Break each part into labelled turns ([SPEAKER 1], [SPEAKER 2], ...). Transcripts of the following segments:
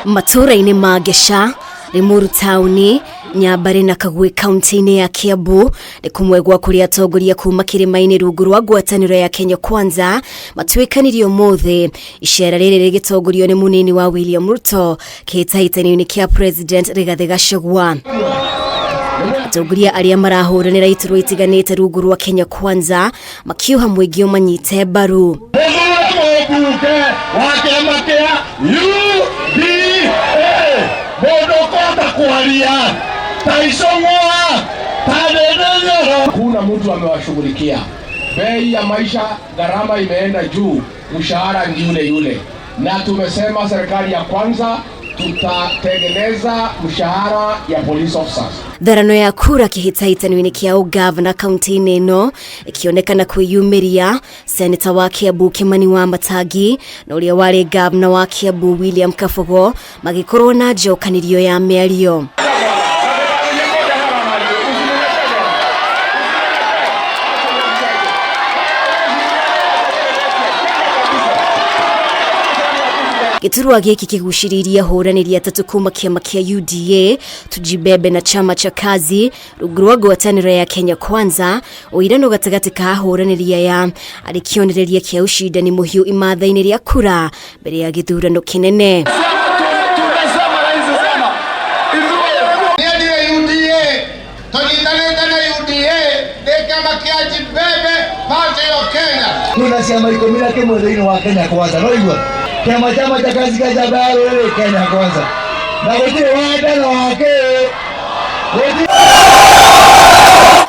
[SPEAKER 1] Matũũra-inĩ ma Ngeca, Limuru taũni, Nyambari na Kagwĩ kaunti-inĩ ya Kiambu nĩ kũmwe gwa kũrĩa atongoria kuma kĩrĩma-inĩ rungu rwa ngwatanĩro ya Kenya Kwanza matuĩkanirie ũmũthĩ. Icera rĩrĩ rĩgĩtongorio nĩ mũnini wa William Ruto kĩhĩtahĩtano-inĩ kĩa President Rigathĩ Gachagua. Atongoria arĩa marahũranĩra iturwa itiganĩte rungu rwa Kenya Kwanza makiuha mũingĩ ũmanyite mbaru.
[SPEAKER 2] Mũthure mũmbunge wa kĩama kĩa UDA, mũndũ ũkũhota kwaria ta Icũng'wa, ta Ndĩndĩ Nyoro.
[SPEAKER 3] Kuna mtu amewashughulikia. Bei ya maisha, gharama imeenda juu, mshahara ni yule yule, na tumesema serikali ya kwanza tutatengeneza mshahara ya police officers.
[SPEAKER 1] Tharano ya kura kĩhĩtahĩtano-inĩ kĩa ũgavana kaunti-inĩ ĩno ĩkĩonekana kwĩyumĩria. Seneta wa Kiambu Kimani wa Matangi na ũrĩa warĩ gavana wa Kiambu William Kabogo magĩkorwo na njokanĩrio ya mĩario. Gĩturwa gĩkĩ kĩgucĩrĩirie ahũranĩri atatũ kuma kĩama kĩa UDA, Tujibebe na chama cha Kazi rungu rwa ngwatanĩro ya Kenya Kwanza. Ũirano gatagatĩ ka ahũranĩri aya arĩ kĩonereria kĩa ũcindani mũhiũ imatha-inĩ rĩa kura mbere ya gĩthurano kĩnene.
[SPEAKER 2] Niĩ ndirĩ UDA, tũnyitanĩte na UDA nĩ kĩama kĩa Jibebe Party of Kenya.
[SPEAKER 4] Tuna ciama 11 thĩinĩ wa Kenya Kwanza, no igua kĩama chama cha kazi ka njamba ya rũrĩrĩ Kenya Kwanza, na gũtirĩ wendano wa kĩ.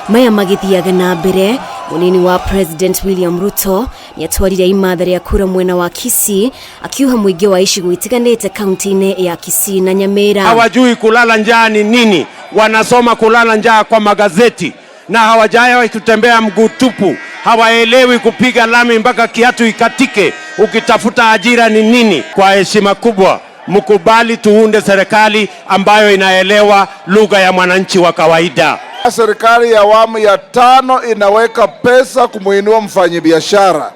[SPEAKER 1] Maya magĩthiaga na mbere, mũnini wa President William Ruto nĩ atwarire imatha rĩa kura mwena wa Kisii akiuha mũingĩ wa icigo itiganĩte kaunti-inĩ ya Kisii na Nyamira.
[SPEAKER 5] Hawajui kulala njaa ni nini, wanasoma kulala njaa kwa magazeti na hawajawahi kutembea mguu tupu, hawaelewi kupiga lami mpaka kiatu ikatike, ukitafuta ajira ni nini. Kwa heshima kubwa, mkubali tuunde serikali ambayo inaelewa lugha ya mwananchi wa kawaida.
[SPEAKER 6] Serikali ya awamu ya tano inaweka pesa kumuinua mfanyibiashara,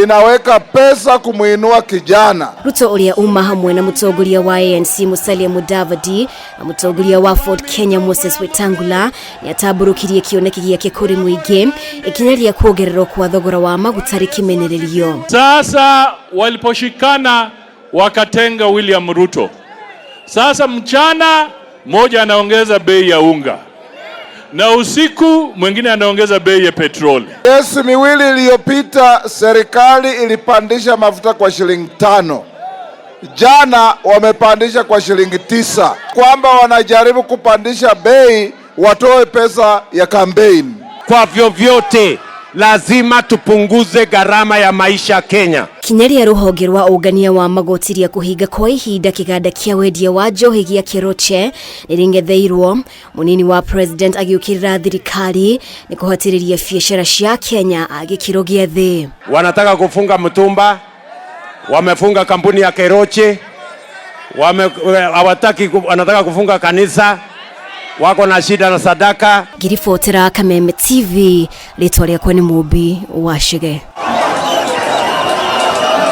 [SPEAKER 6] inaweka pesa kumuinua kijana.
[SPEAKER 1] Ruto ũrĩa uma hamwe na mũtongoria wa ANC Musalia Mudavadi na mũtongoria wa Ford Kenya Moses Wetangula nĩ atambũrũkirie kĩoneki gĩake kũrĩ mũingĩ ikinya rĩa kuongererwo kwa thogora wa maguta rĩkĩmenererio.
[SPEAKER 7] Sasa waliposhikana wakatenga William Ruto. Sasa mchana mmoja anaongeza bei ya unga na usiku mwingine anaongeza bei ya petroli.
[SPEAKER 6] Miezi miwili iliyopita serikali ilipandisha mafuta kwa shilingi 5. Jana wamepandisha kwa shilingi 9. Kwamba wanajaribu kupandisha bei watoe pesa ya campaign.
[SPEAKER 5] Kwa vyovyote lazima tupunguze gharama ya maisha Kenya.
[SPEAKER 1] Kinya rĩa rũhonge rwa ũngania wa magoti rĩa kũhinga kwa ihinda kĩganda kĩa wendia wa njohi gĩa Keroche nĩrĩng'etheirwo. Mũnini wa President agĩũkĩrĩra thirikari nĩ kũhatĩrĩria biacara cia Kenya a gĩkĩro gĩa thĩ.
[SPEAKER 5] Wanataka kufunga mtumba, wamefunga kampuni ya Keroche, hawataki wanataka kufunga kanisa, wako na shida na sadaka.
[SPEAKER 1] Ngiribotera Kameme TV, rĩtwa rĩakwa nĩ Mũmbi wa Chege.